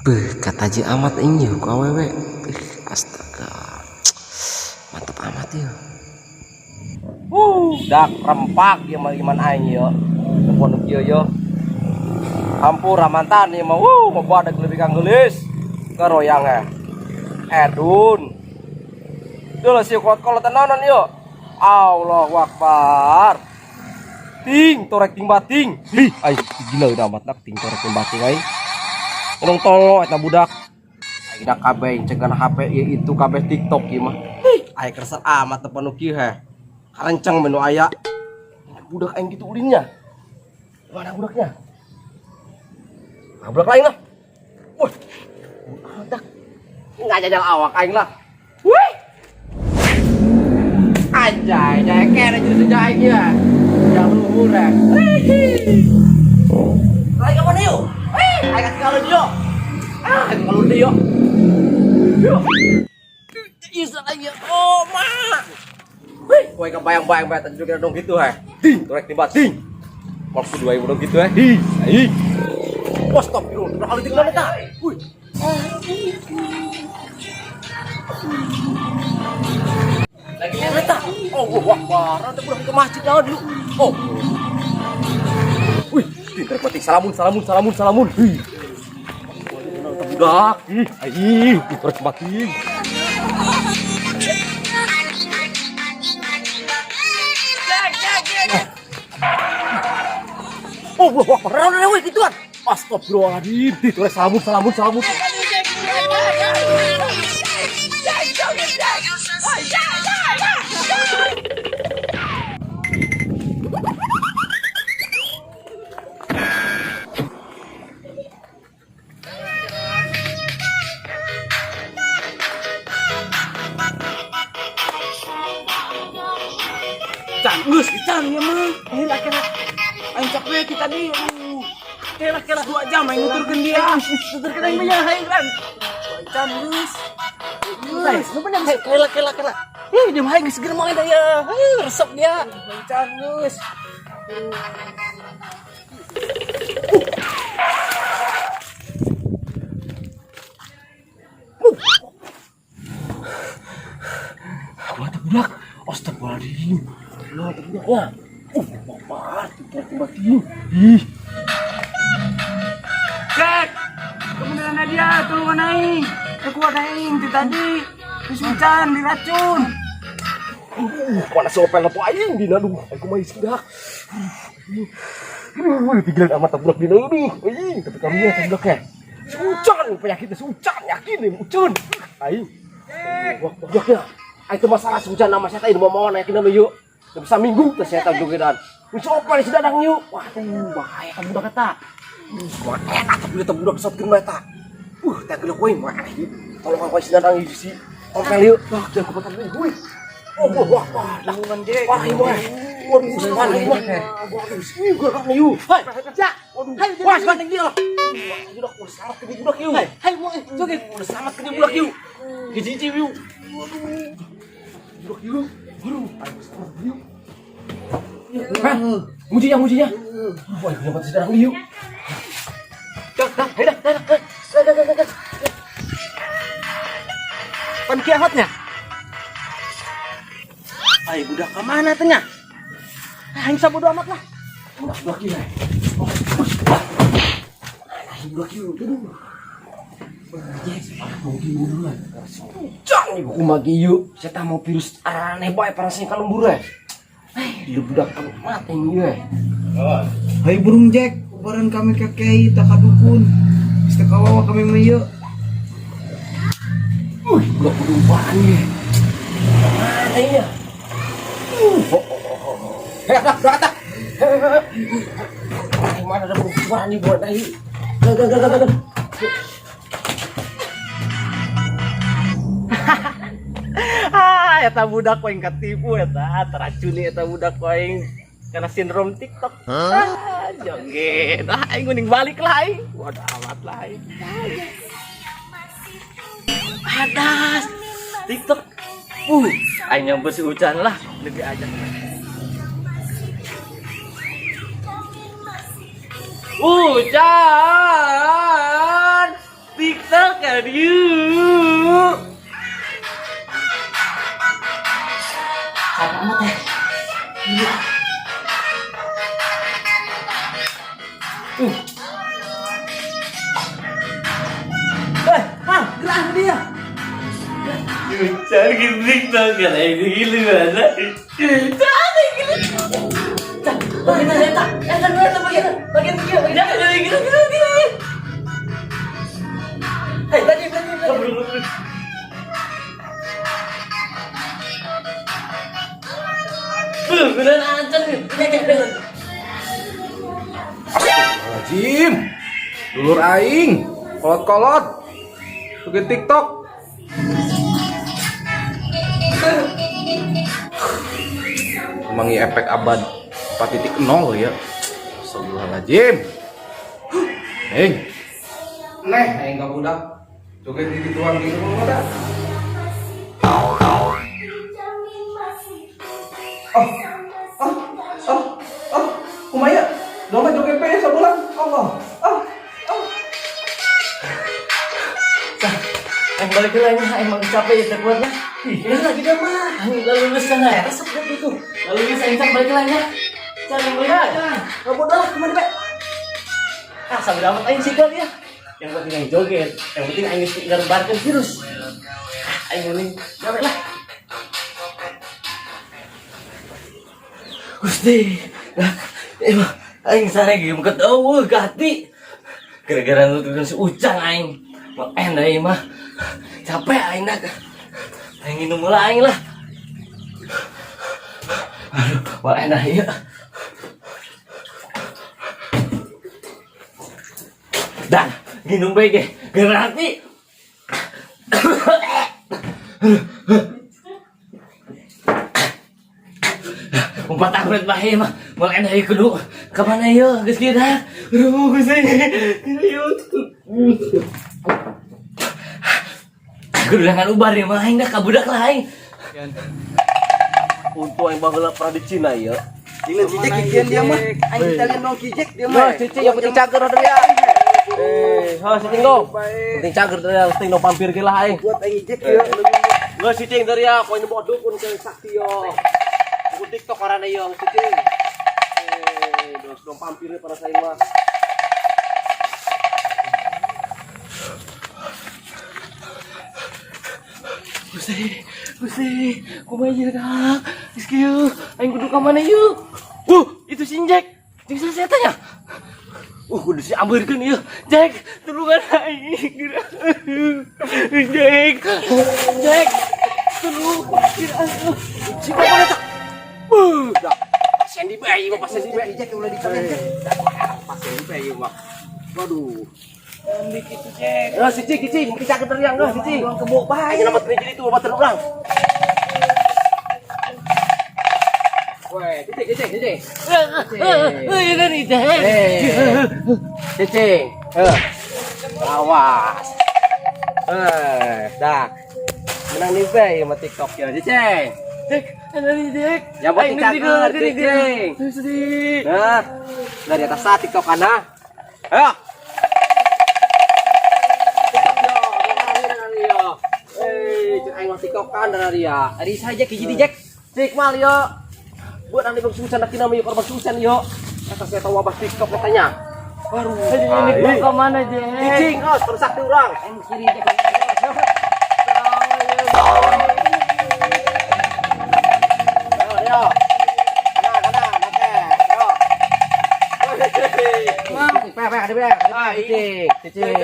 Beuh, kataji amat aing yeuh ku awewe. Astaga. Mantap amat yeuh. Dak rempak ieu mah iman aing ieu. Telepon nu kieu ieu. Hampura mantan ieu mah wuh mau badak lebih kang geulis. Keroyang eh. Edun. Duh si kot kolot tenanan ieu. Allahu Akbar. Ting torek ting bating. Ih, ai gila udah amat nak ting torek ting bating ai. Urang tolong eta budak. Ai dak kabeh cegan HP ieu itu kabeh TikTok ieu mah. Ih, ai kersa amat tepan nu kieu heh. Karenceng menu aya. Budak aing gitu ulinnya. Mana budaknya? Nah, budak lain lah. Wah. Budak. Nggak jajal awak aing lah. Wih. Anjay, jaya kene jadi sejak aing ya. Yang luhur ya. Lagi ke mana yuk? Wih, aing kasih kalau dia. Ah, aing kalau dia yuk. Yuk. Isa aing ya. Oh, ma. Wih, kowe kebayang-bayang bae tadi juga dong gitu heh. Ding, torek tiba ding. Waktu 2000 dong gitu heh. Hi, hi. Wah, stop bro. Udah kali tinggal eta. Wih. Lagi lihat eta. Oh, wah, wah, ada budak ke masjid naon dulu. Oh. Wih, ding torek bating salamun, salamun, salamun, salamun. Hi. Budak. Ih, ai, torek bating. Oh, wah, wah, wah, wah, gituan. Astagfirullahaladzim. Di tulis salamun, salamun, salamun. Can, geus, can ieu mah. Eh, lah. Aing capek kita tadi. Kela 2 jam aing nuturkeun dia. Nuturkeun aing mah aing kan. Can geus. Geus, nu bener kela kela kela. Ih, dia mah aing geus geremang eta ya. Heuh, resep dia. Can geus. Aku ada budak. Astagfirullahaladzim. Ya, ada budaknya. Bapak, tiba-tiba. Ih. Jack, kebenaran dia, tulungan aing. Kekuatan aing ti tadi. Disucan, diracun. Mana sopel lepo aing dina aduh, aku mah isi dah. Aduh, pikiran amat budak dina aduh. Aing, tapi karunya teh budak ya. Sucan penyakitnya sucan yakin nih ucun. Aing. Wah, budaknya. Aing teh masalah sucan nama saya teh mau mau yakin nama yuk. Teu bisa minggu teh saya teh jogedan. Sopel si dadang yuk. Wah, teh bahaya kan budak eta. Wah, enak tapi teh budak sotkeun mah eta. Teh geuleuh kuing mah aneh. Tolong aku si dadang ieu si. Tompel yuk. Wah, jangan kumpulkan deui. Wih. Oh, wah, wah, wah. Tulungan Jack. Wah, ieu mah. Waduh, parah ieu mah. Waduh, ieu gerak nih yuk. Hai, Jak. Waduh. Hai, Wah, ganteng dia lah. Wah, budak udah selamat ke budak yuk. Hai, hai mau joget. Udah selamat ke budak yuk. Gijiji yuk. Waduh. Budak yuk. Waduh, ayo selamat yuk. Hah? Mujinya, mujinya. Wah, ieu dapat sedang yuk. Dah, dah, hai dah, dah, dah. Dah, dah, dah, dah. Pan kiahotnya. Ai budak ka mana teh nya? Aing sabodo amat lah. Budak budak ieu. Mana budak ieu? Aduh. Jangan nih kumaha ieu. Saya tak mau virus aneh bae parasnya ka lembur eh. Eh, lu budak kamu mati ieu eh. Hai burung Jack, ubaran kami ka kiai tak kadukun. Geus teu kawawa kami mah ieu. Wih, budak kudupan ieu. Mana ieu? Oh, oh, oh, oh. Hei, dah, dah, dah. Hei, mana ada burung berani buat aing. Gak, gak, gak, gak, gak. Ah, eta budak aing katipu eta, teracuni eta budak aing karena sindrom TikTok. Ah, joget. Ah, aing mending balik lah aing. Waduh amat lah aing. Adas. TikTok. Aing nyamper si Ucan lah, lebih aja. Ucan. ka dieu. Capek amat ya. Iya. Eh, ah, gerak dia. Cari TikTok kan ini gimana? Cari gini. Bagian eta, eta eta bagian bagian kieu, bagian gini gini gini. Hei, tadi tadi tadi. Beneran acan nih. Astagfirullahaladzim. Dulur aing, kolot-kolot. Bikin TikTok. Emang ieu efek abad 4.0 ya. Astagfirullahaladzim. Hei. Neh, aing ka budak. Joget di gituan gitu mah dah. Oh, oh, oh, oh, kumaha? Dong joget pe sabulan. Allah. Oh, oh. Aing balik ke lainnya, aing mah capek ya kuatnya. Ih, lagi dia mah. Aing lalu lulus sana ya, resep deh itu. Lalu lulus aing balik ke lainnya. Cari balik. Nggak bodoh lah, kemana be? Ah, sambil amat aing sih ya. Yang penting aing joget, yang penting aing geus nyebarkeun virus. Ah, aing mending gawe lah. Gusti, lah, aing sare ge muka eueuh gati. Gara-gara nuturkeun si Ujang aing. Mah enak aing mah. Capek aing dah. Aing minum heula aing lah. Aduh, wah enak ieu. Dah, minum bae ge. Gerati. Empat tahun bae mah, moal enak ieu kudu ka mana ieu geus kieu dah. Aduh, geus ieu. Kudu jangan ubar ya mah aing dah ka budak lah aing. Untung aing baheula pernah di Cina ya. Ini si Jack kikian dia mah. Aing Italian dong ki Jack dia mah. Nah, cici yang penting cager dari ya. Eh, ha si Ting dong. Penting cager dari ya, penting dong pampir ge lah aing. Buat aing Jack ya. Nggak si Cing dari ya, koin bawa dukun ke sakti yo. Dukun TikTok karena yo si Cing. Eh, dos dong pampir para saya mah. Gusti, Gusti, kumaha ieu dah? Geus kieu, aing kudu ka mana ieu? Itu si Jack. Jeung saha nya? Kudu si ambeurkeun ieu. Jack, tulungan aing. Jack. Jack. Tulung. Si bapak eta. Dah. Pasien di bayi mah, pasien di bayi. Jack ulah dikamen Jack. Pasien di bayi mah. Waduh. Ambil itu Jack. Ya si Cing, si Cing, mungkin cager dari yang enggak si Cing. Ulang kebo bae. Aing nama jadi itu obat urang. Weh, cicing, cicing, cicing. Eh, ini Jack. Eh, cicing. Eh. Awas. Eh, dah. Menang nih be sama TikTok ya, cicing. Jack, ini Jack. Yang penting cager, cicing. Gusti. Nah, dari atas saat TikTok ana. Ayo. TikTok yo, yo. Eh, cek aing mah TikTokan dari dia. Ari saja ki jadi Jack. Cik mal yo. Buat nanti bang Susan nak nama yo korban Susan yo. Kata saya tahu wabah TikTok katanya. Baru. Ini gua ke mana, Jack? Cicing, oh, terusak di urang. Aing kiri Jack. Ayo, ayo. Kanan, kanan, oke. Ayo. Pe, pe, ada pe, cicing, cicing.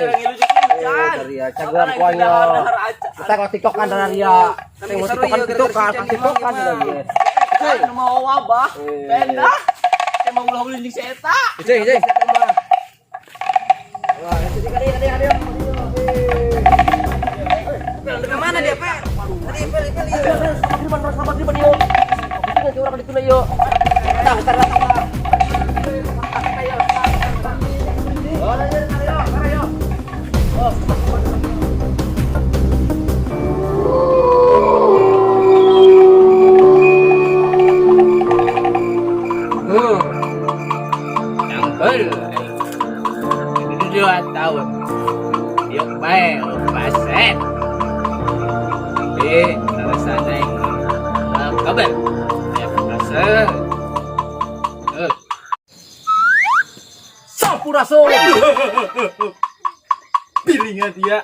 Dari ya, cageran kuahnya. Kita kalau TikTokan dari dia. Tengok TikTokan, TikTokan, TikTokan lagi. Cicing, mau wabah. Pendah. Emang ulah ulin jeung si eta. Cicing, cicing. Wah, cicing kali, kali, kali. Kemana dia, Pak? Tadi Pel, Pel, iya. Sama sama terima yo. Cicing orang dituna yo. Tah, tah, tah. Cangkel. 2 tahun. Yuk bae, pasien. Eh, alasan aing kabar. Ya, pasien. Eh. Sampurasun. Piringnya dia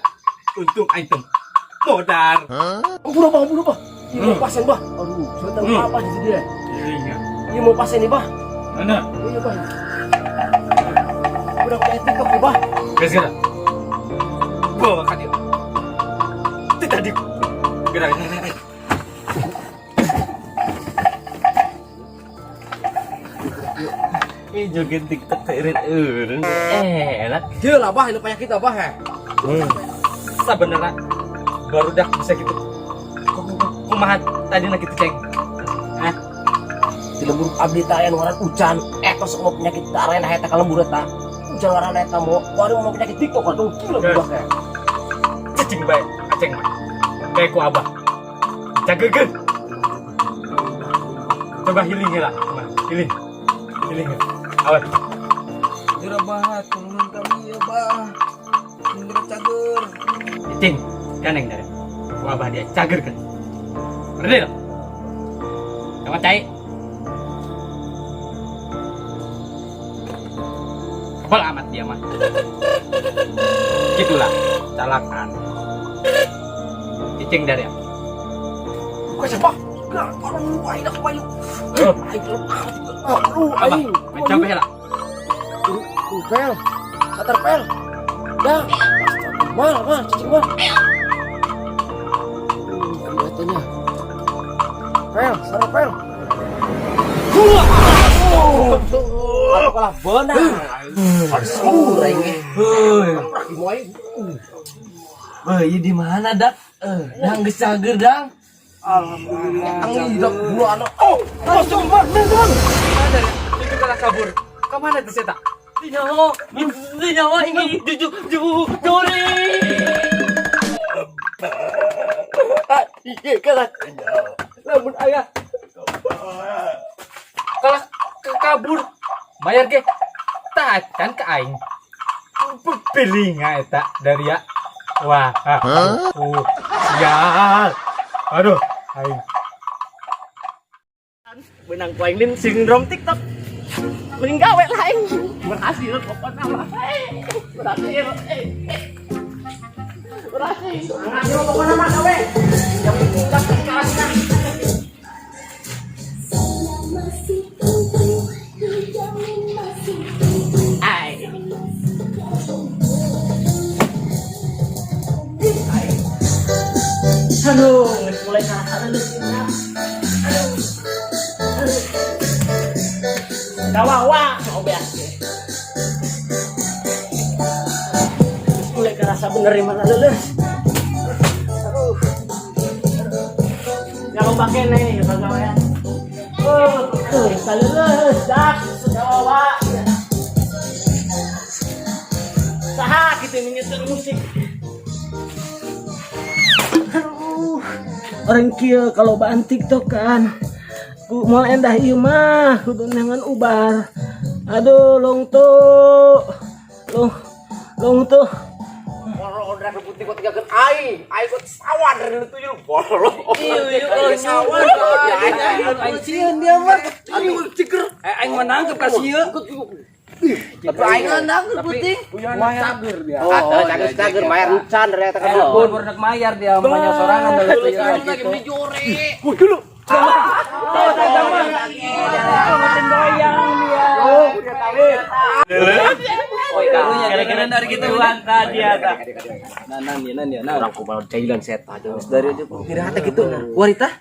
untung aing teu modar. Ampura bah, ampura bah. Iya mau pasien bah. Aduh, saya tahu apa di dia. Piringnya. Iya mau pasien nih bah. Mana? Iya bah. Udah kayak TikTok nih bah. Geus geura. Bawa ka dieu. Itu tadi. Gerak, gerak, gerak. Ih, joget TikTok teh eureun. Eh, enak. Dia lah bah, ini penyakit apa he? Sebenarnya baru dah bisa gitu. Kumaha tadi nak gitu, Ceng? Hah? Di lembur abdi teh aya ngaran Ucan, eta sok mau penyakit darah eta ka lembur eta. Ucan ngaran eta mau, baru mau penyakit TikTok aduh gila bah he. Cicing bae, Aceng mah. Kayak ku abah. Cagegeun. Coba healing lah, kumaha? Healing. Healing. Awas. Geura bah, tulungan kami ya bah. Geura cager. Cicing, ganeng dari. Ku abah dia cager kan. Ngerti lo? Coba cai. Kebal amat dia mah. Gitulah, calakan. Cicing dari apa? Bukan siapa? Aduh, aing dah bayu. Aing aduh, Abah, aing. mencoba lah. Tuh, pel. Katar pel. Dah. Mal, mal, cicing mal. Kelihatannya. Pel, sarang pel. Aku kalah benar. Aduh, aing. Kamprak di moe. Eh, iya di mana, Dak? Eh, dang geus cager, Dang. Alhamdulillah. Ang hidup bulu anak. Oh, masuk, mal, mal. Mana ya? Itu kalah kabur. Kemana tuh seta? Nyawa, nyawa ini jujur, juri. Iya, kalah. Lamun ayah. Kalah ke kabur. Bayar ge. Tacan ke aing. Pilinga eta dari ya. Wah, sial. Aduh, aing. Benang ku aing lin sindrom TikTok. Mending gawe lah aing. Berhasil pokoknya mah. Berhasil. Berhasil. Berhasil pokoknya mah gawe. Yang penting dapat kelasnya. Masih putri, dijamin masih putri. Ai. Aduh, geus mulai karasa leuleus ieu. Aduh. Aduh. Kawawa obeas ge. Geus mulai kerasa bener di mana leuleus. Aduh. Ya lomba kene ya pagawean. Oh, tuh, saleuleus dak kawawa. Saha kitu nyetel musik. Aduh, orang kieu kalau bahan TikTok kan. Ku moal endah ieu mah kudu neangan ubar. Aduh, longto. Long longto. Bolong dari putih kok tinggalkan aing. Aing kok sawan dari lu tujuh bolong. Iya, iya, sawan. Aing sieun dia mah. Aduh, ciker. Eh, aing mah nangkep ka sieun. Tapi aing nangkep putih. Cager dia. Oh, cager cager bayar encan dari eta ka dukun. Baru mayar dia mah sorangan dari Lagi beli jore. Wih, dulu. Goyang dia. Oh, udah tahu. Oh, kira-kira dari gituan tadi ya. Orang kumaha jailan seta aja. Dari aja kira hati gitu. Warita?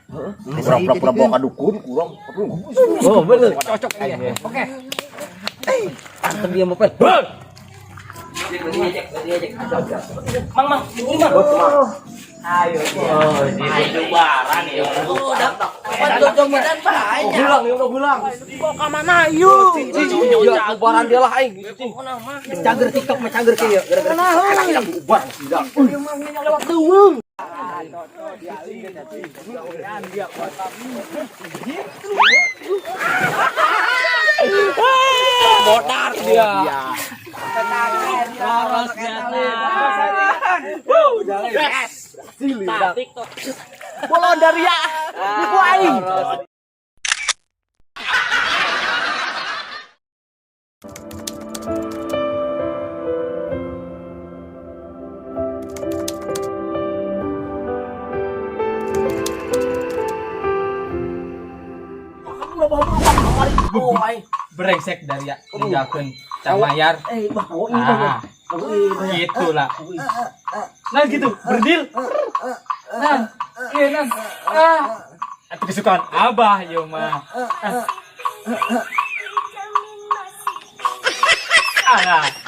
Kurang pura-pura bawa ka dukun, kurang. Oh, bener. Cocok kayaknya. Oke. Mantep dia mau pel. Mang, mang, ini mang. Ayo. Oh, ini lebaran ya. Oh, jojogedan bae. Gulang, ya gulang. Kok ka mana yuk? Ya, ubaran dia lah aing. Cager TikTok mah cager kieu gara-gara Enak ubar tidak. Ieu mah lewat leuweung. Modar dia. Lolos dia. Silih. TikTok. Bolon dari ya. Nipu aing. Brengsek dari ya ninggalkeun can mayar. Eh, bah, oh, ini bah. Ah, Oh, iya, bah. gitu lah. Nah gitu, berdil. Nah, iya nah. Ah, itu kesukaan Abah yo mah. Ah. Ah, nah.